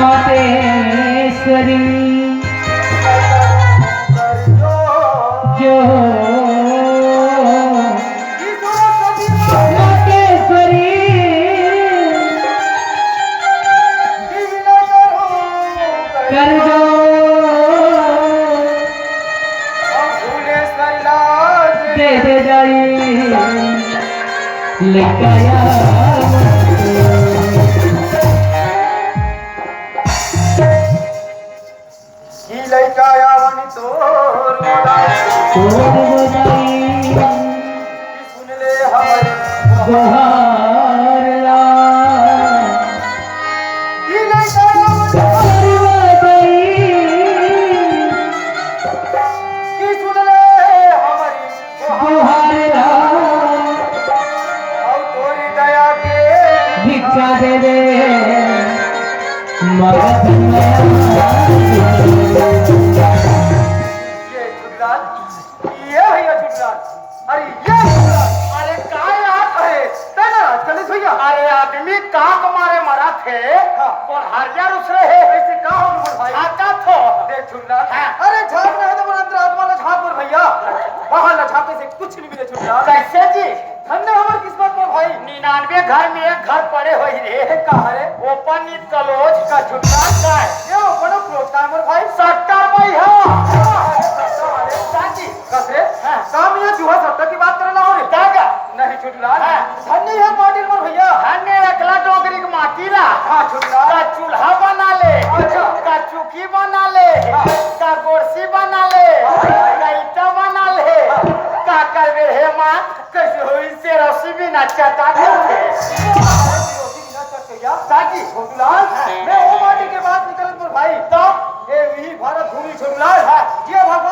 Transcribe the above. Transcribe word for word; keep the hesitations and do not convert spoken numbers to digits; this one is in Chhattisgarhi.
मातेश्वरी जो मातेश्वरी कर दो दे दे जाई लइका या ई लइका आवनी तोर मोलाई। तोर मोलाई। सुन ले हमर गोहार ला। ई लइका आवनी तोर मोलाई। ई सुन ले हमरी गोहार ला। अउ तोरी दया के भिक्षा दे दे। मगन मया। ये झुल्लाल, ये भैया झुल्लाल, अरे ये झुल्लाल, अरे का यार है, ते नाराज कलिस भैया। अरे आदमी काक मारे मरा थे, हाँ। कोन हरिया रुस रहे, ऐसे का हो गया भाई? झाका थो। देख झुल्लाल, हाँ। अरे झाक रहे तो मन अंदर आत्मा ला झाक मोर भैया, बाहर ला झाके से कुछ नहीं मिले झुल्लाल। कैसे जी? धन्य हमर किस्मत मोर भाई। निन्यानवे घर में एक घर पड़े होई रे। हे का हरे? ओपन इज क्लोज का झुल्लाल का है। ये ओपन क्लोज का है मोर भाई। सट्टा भाई हो। अरे सट्टा वाले। का जी? कस रे? हाँ। काम ये जुआ सट्टा की बात करे ना हो रे? का का? नहीं झुल्लाल। हाँ। धन्य है माटी मोर भैया। धन्य एकला डोगरी के माटी ला। हाँ झुल्लाल। का चूल्हा बना ले। अच्छा। का चुकी बना ले। हाँ। का गोरसी बना ले। हाँ। का ईटा बना ले। हाँ। का करबे हे माँ? कैसे होई से रस्सी भी ना चटा करके। रस्सी भी ना चट के क्या? दादी। छोटूलाल, मैं वो माटी के बात निकलत मोर भाई। तो? ये वही भारत भूमि छोटूलाल। हाँ। ये भगवान